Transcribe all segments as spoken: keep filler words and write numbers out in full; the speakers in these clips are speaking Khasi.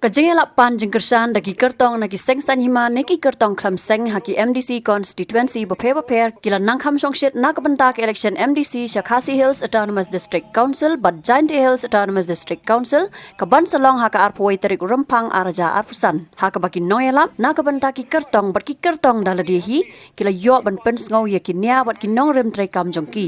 Ka jingïalap pan jingkyrshan da ki kyrtong na ki seng saiñ hima ne ki kyrtong khlem seng ha ki M D C constituency bapher bapher ki la nang kham shongshit na ka bynta ka election M D C sha Khasi Hills Autonomous District Council bad Jaintia Hills Autonomous District Council, ka ban sa long ha ka arphew wei tarik u Rymphang ar hajar arphew san, ha kaba ki nongïalap na ka bynta ki kyrtong bad ki kyrtong da lade hi ki la ïoh ban pynsngew ïa ki nia bad ki nongrim treikam jong ki.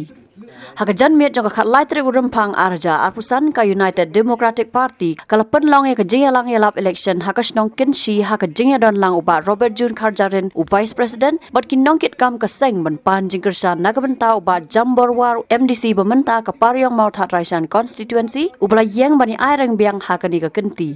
Ha ka janmiet jong ka khatlai tarik u Rymphang ar hajar arphew san, ka United Democratic Party ka la pynlong ïa ka jingïalang ïalap election ha ka shnong Kynshi ha ka jingïadon lang u Bah Robert June Kharjahrin, u Vice President, bad ki nongkitkam ka seng ban pan jingkyrshan na ka bynta u Bah Jambor War, M D C ba mynta ka Pariong Mawthadraishan constituency, uba la ïeng ban ïa ai reng biang ha kane ka kynti.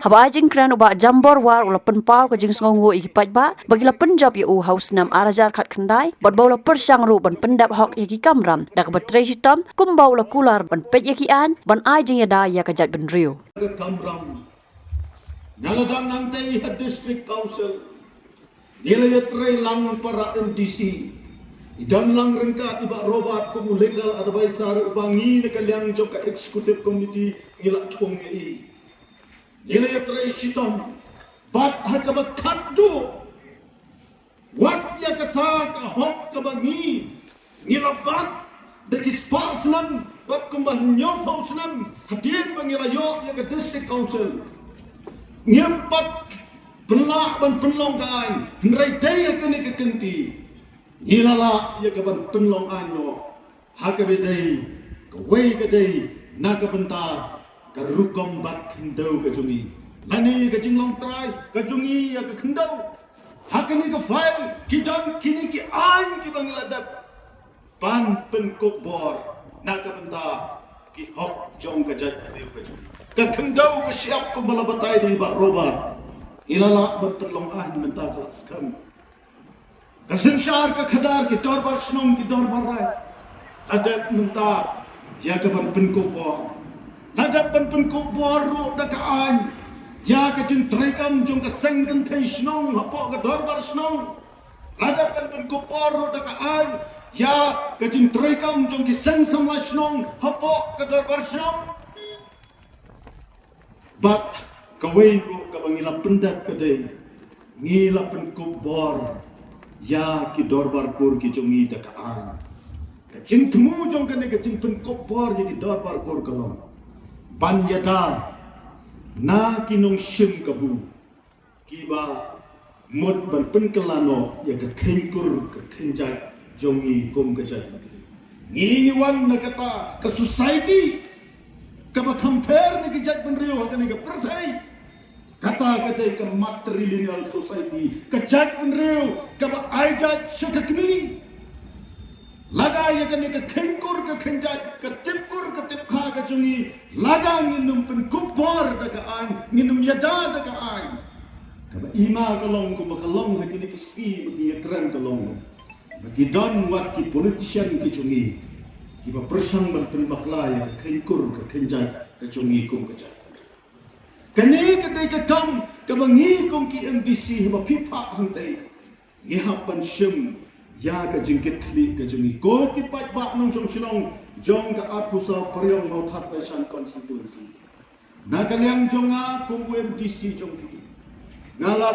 Haba ai jingkren u Bah Jambor War u la pynpaw ka jingsngewnguh ïa ki paidbah ba ki la pynjop ïa u ha u snem ar hajar khatkhyndai bad ba u la pyrshang ruh ban pyndep hok ïa ki kamram da kaba trei shitom kumba u la kular ban peit ïa ki aiñ ban ai jingïada ïa ka jaitbynriew. Ka kamram nga la dang nangtei ha District Council. Ngi la ïatrei lang para M D C. I don lang ryngkat i Bah Robert kum u legal advisor, uba ngi na ka liang jong ka executive committee ngi la thung ïa i. Ngi la ïatrei shitom bad ha kaba khatduh wat ïa kata ka hok kaba ngi ngi la bat da ki spah snem bad kumba hynñiewphew snem hadien ba ngi la ïoh ïa ka District Council. Ngim pat pynlah ban pynlong ka aiñ, hynrei dei ha kane ka kynti ngi la lah ïa ka ban pynlong aiñ noh ha kaba dei kawei ka dei na ka bynta ka rukom bat khyndew ka jong ngi. Lane ka jinglong trai ka jong ngi ïa ka khyndew. Ha kane ka file ki don kine ki aiñ kiba ngi la dep ban pynkup bor na ka bynta ki hok jong ka jaitbynriew ka jong ngi. Ka khyndew ka shyiap kumba la batai da i Bah Robert, ngi la lah ban pynlong aiñ mynta ka la skhem. Ka synshar ka khadar, ki dorbar shnong, ki dorbar raid, la dep mynta ïa ka ban pynkup bor. La dep ban pynkup bor ruh da ka aiñ ïa ka jingtreikam jong ka seng kynthei shnong hapoh ka dorbar shnong. La dep ban pynkup bor ruh da ka aiñ ïa ka jingtreikam jong ki seng samla shnong hapoh ka dorbar shnong. Bad kawei ruh kaba ngi la pyndep ka dei ngi la pynkup bor ïa ki dorbar kur ki jong ngi da ka aiñ. Ka jingthmu jong kane ka jingpynkup bor ïa ki dorbar kur ka long ban ïada na ki nongshim kabu kiba mut ban pynkylla noh ïa ka kheiñ kur ka kheiñ jait jong ngi kum ka jait. Ngi ngi wan na kata ka society kaba kham pher na ki jaitbynriew ha kane ka pyrthei. Kata ka dei ka matrilineal society, ka jaitbynriew kaba ai jait sha ka kmie. Lada ïa kane ka kheiñ kur ka kheiñ jait, ka tip kur ka tip kha ka jong ngi, lada ngin ym pynkup bor da ka aiñ, ngin ym ïada da ka aiñ. Kaba i ma ka long kumba ka long ha kine ki sngi ba ngi ïakren ka long ba ki don wat ki politician ki jong ngi kiba pyrshang ban pynbakla ïa ka kheiñ kur ka kheiñ jait ka jong ngi kum ka jait. Kane ka dei ka kam kaba ngi kum ki M D C haba phi phah hangtei ngi hap ban shim ïa ka jingkitkhlieh ka jong ngi. Ko ki paidbah nongshong shnong jong ka arphew saw Pariong Mawthadraishan constituency, na ka liang jong nga kum u M D C jong phi, nga la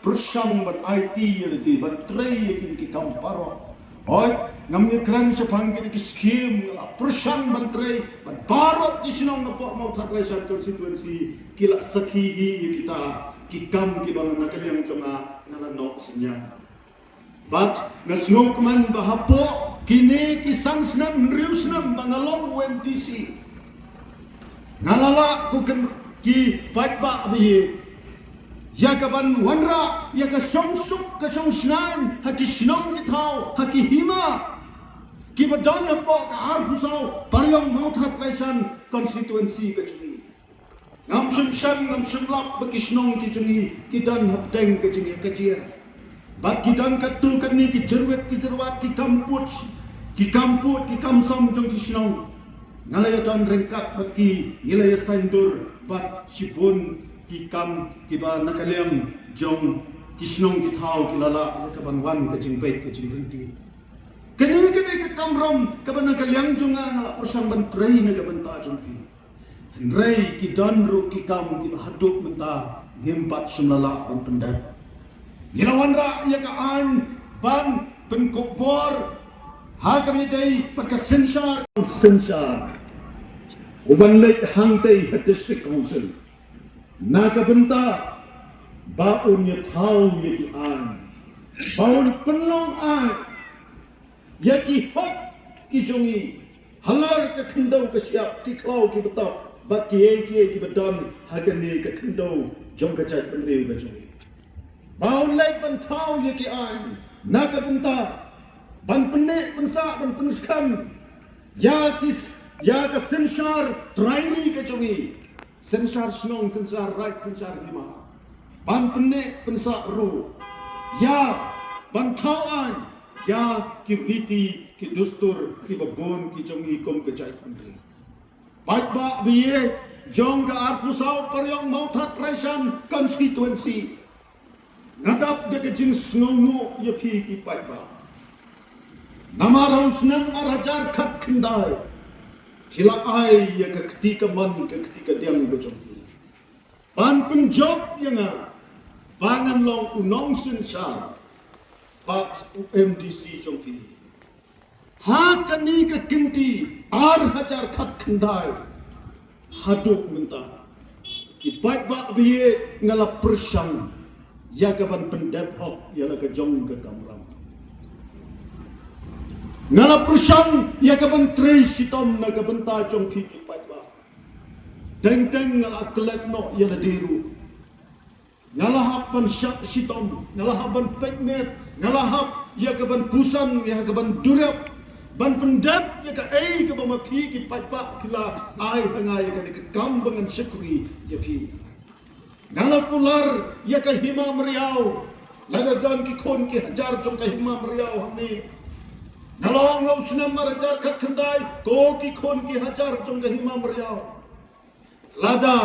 pyrshang ban aiti ïa lade, ban trei ïa kine ki kam baroh. Hooid, ngam ïakren shaphang kine ki skhim, nga la pyrshang ban trei bad baroh ki shnong hapoh Mawthadraishan constituency ki la sakhi hi ïa kita ki kam kiba na ka liang jong nga nga la noh synñiang. Bad nga sngewkmen ba hapoh kine ki san snem hynriew snem ba nga long u M D C, nga la lah ko kin ki paidbah ba ïeit ïa ka ban wanrah ïa ka shongsuk ka shongshngaiñ ha ki shnong ki thaw, ha ki hima kiba don hapoh ka arphew saw Pariong Mawthadraishan constituency ka jong ngi. Ngam shym shem ngam shym lap ba ki shnong ki jong ngi ki don hapdeng ka jingïakajia. Bad ki don katto katne ki jyrwit ki jyrwat, ki kam pud, ki kam pud ki kam sam jong ki shnong. Nga la ïadon ryngkat bad ki, ngi la ïasaiñdur bad shibun ki kam kiba na ka liang jong ki shnong ki thaw ki la lah ïa ka ban wan ka jingbeit ka jingryntih. Kane ka dei ka kamram kaba na ka liang jong nga nga la pyrshang ban trei na ka bynta jong phi. Hynrei ki don ruh ki kam kiba haduh mynta ngim pat shym la lah ban pyndep. Ngi la wanrah ïa ka aiñ ban pynkup bor ha kaba ïadei bad ka synshar, synshar u ban leit hangtei ha District Council na ka bynta ba un ïathaw ïa ki aiñ, ba un pynlong aiñ ïa ki hok ki jong ngi halor ka khyndew ka shyiap, ki khlaw ki btap bad kiei kiei kiba don ha kane ka khyndew jong ka jaitbynriew ka jong ngi. Ba un leit ban thaw ïa ki aiñ na ka bynta ban pynneh pynsah, ban pynskhem ïa ki s-, ïa ka synshar trai ri ka jong ngi. Synshar shnong, synshar raij, synshar hima. Ban pynneh pynsah ruh ïa, ban thaw aiñ ïa ki riti ki dustur kiba bun ki jong ngi kum ka jaitbynriew. Paidbah ba ïeit jong ka arphew saw Pariong Mawthadraishan constituency, nga dap da ka jingsngewnguh ïa phi ki paidbah. Namar ha u snem ar hajar khatkhyndai phi la ai ïa ka kti kamon ka kti kadiang ka jong phi ban pynjop ïa nga ba ngan long u nongsynshar bad u M D C jong phi. Ha kane ka kynti ar hajar khatkhyndai haduh mynta, ki paidbah ba ïeit, nga la pyrshang ïa ka ban pyndep hok ïa la ka jong ka kamram. Nga la pyrshang ïa ka ban trei shitom na ka bynta jong phi ki paidbah. Teng teng nga la klet noh ïa lade ruh. Nga la hap ban shah shitom, nga la hap ban peit met, nga la hap ïa ka ban puson, ïa ka ban durep, ban pyndep ïa kaei kaba ma phi ki paidbah phi la ai ha nga ïa kane ka kam ba ngan shakri ïa phi. Nga la kular ïa ka hima Mriaw, lada don ki khun ki hajar jong ka hima Mriaw hangne. Nga la ong ha u snem ar hajar khatkhyndai, ko ki khun ki hajar jong ka hima Mriaw. Lada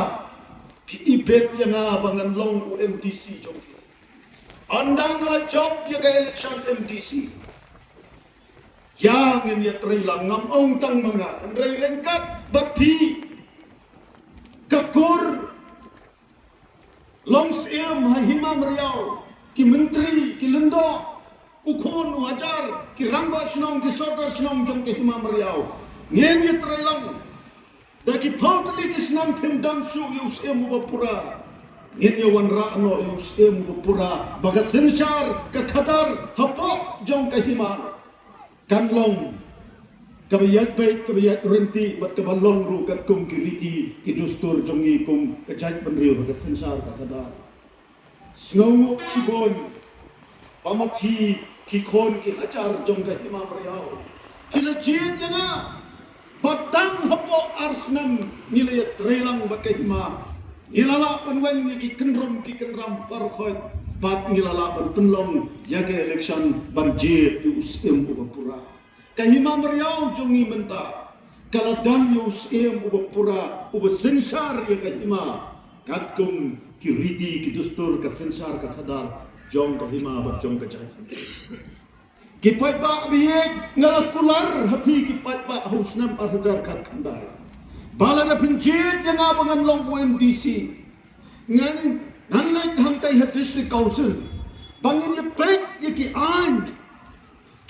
phi ibit ïa nga ba ngan long u M D C jong phi, ynda nga la jop ïa ka election M D C, ïa ngin ïatrei lang, ngam ong tang ma nga, hynrei ryngkat bad phi, ka kur long syiem ha hima Mriaw, ki myntri, ki lyngdoh, u khun u hajar, ki rangbah shnong, ki sordar shnong jong ka hima Mriaw. Ngin ïatrei lang. Da ki phew tylli ki snem phim don shuh ïa u syiem uba pura, ngin ïa wanrah noh ïa u syiem uba pura, ba ka synshar ka khadar hapoh jong ka hima kan long kaba ïaid beit, kaba ïaid ryntih, bad kaba long ruh katkum ki riti ki dustur jong ngi kum ka jaitbynriew ha ka synshar ka khadar. Sngewnguh shibun ba ma phi ki khun ki hajar jong ka hima Mriaw ki la jied ïa nga ba tang hapoh ar snem ngi la ïatrei lang bad ka hima. Ngi la lah ban weng ïa ki kynrum ki kynram baroh khoit, bad ngi la lah ban pynlong ïa ka election ban jied ïa u syiem uba pura. Ka hima Mriaw jong ngi mynta ka la don ïa u syiem uba pura, uba synshar ïa ka hima katkum ki riti ki dustur, ka synshar ka khadar jong ka hima bad jong ka jaitbynriew. Ki paidbah ba ïeit, nga la kular ha phi ki paidbah ha u snem ar hajar khatkhyndai ba lada phin jied ïa nga ba ngan long u M D C, ngan, ngan leit hangtai ha District Council ba ngin ïa peit ïa ki aiñ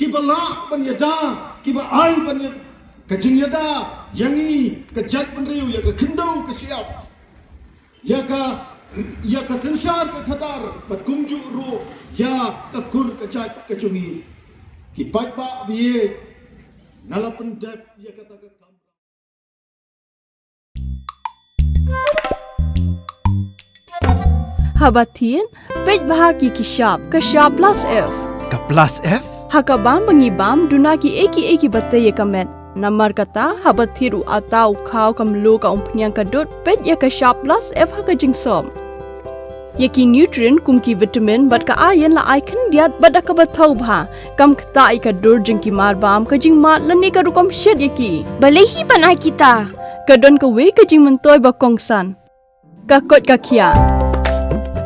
kiba lah ban ïada, kiba ai ban ïa, ka jingïada ïa ngi ka jaitbynriew, ïa ka khyndew ka shyiap, ïa ka, ïa ka synshar ka khadar, bad kumjuh ruh ïa ka kur ka jait ka jong ngi. Ki paidbah ba ïeit, nga la pyndep ïa kata ka kam. Haba thied, peit bha ki ki shap, ka shap plus F. Ka plus F? Ha ka bam ba ngi bam, duna kiei kiei kiba tei ïa ka met. Namar kata, haba thied u atta, u khaw, ka mluh, ka umphniang, ka dud, peit ïa ka shap plus F ha ka jingsop. Ïa ki nutrient kum ki vitamin bad ka iron la ai khyndiat bad da kaba thaw bha. Kam ktah ïa ka dur jong ki marbam, ka jingmad lane ka rukom shet ïa ki. Balei hi ban ai kita? Ka don kawei ka jingmyntoi ba kongsan. Ka koit ka khiah.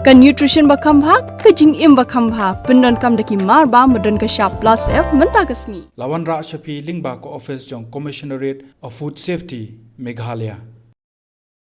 Ka nutrition ba kham bha, ka jingim ba kham bha. Pyndonkam da ki marbam ba don ka shap plus F mynta ka sngi. La wanrah sha phi lyngba ka office jong Commissionerate of Food Safety, Meghalaya.